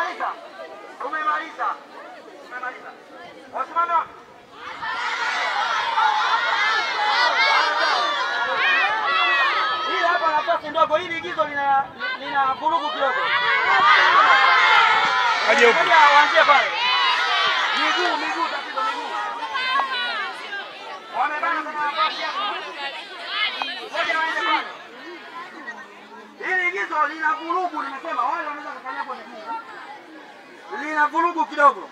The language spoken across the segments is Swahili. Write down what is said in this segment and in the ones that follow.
Tumemaliza. Tumemaliza. Tumemaliza. Wasimame wapi? Hii hapa nafasi ndogo, hili igizo lina vurugu kidogo. Aje huko. Waanzie pale. Miguu, miguu tatizo miguu. Wamebana kwenye nafasi hapo. Ngoja waende pale. Hili igizo lina vurugu, nimesema wale wanaweza kufanya kwa miguu. Lina vurugu kidogo.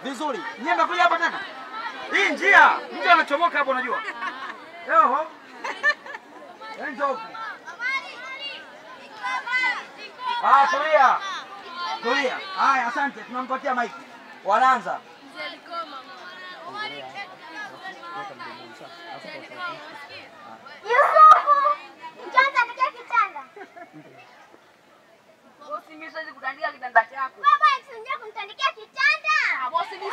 Vizuri. Nyie mnakuja hapa tena? Hii njia, mtu anachomoka hapo unajua. Eho. Enzo huku. Ah, tulia. Tulia. Haya, asante. Tunampatia maiki. Wanaanza. Yusufu, njoo nitandikie kitanda. Bosi, mimi siwezi kutandika kitanda chako. Baba, njoo kunitandikia kitanda. Bosi, mimi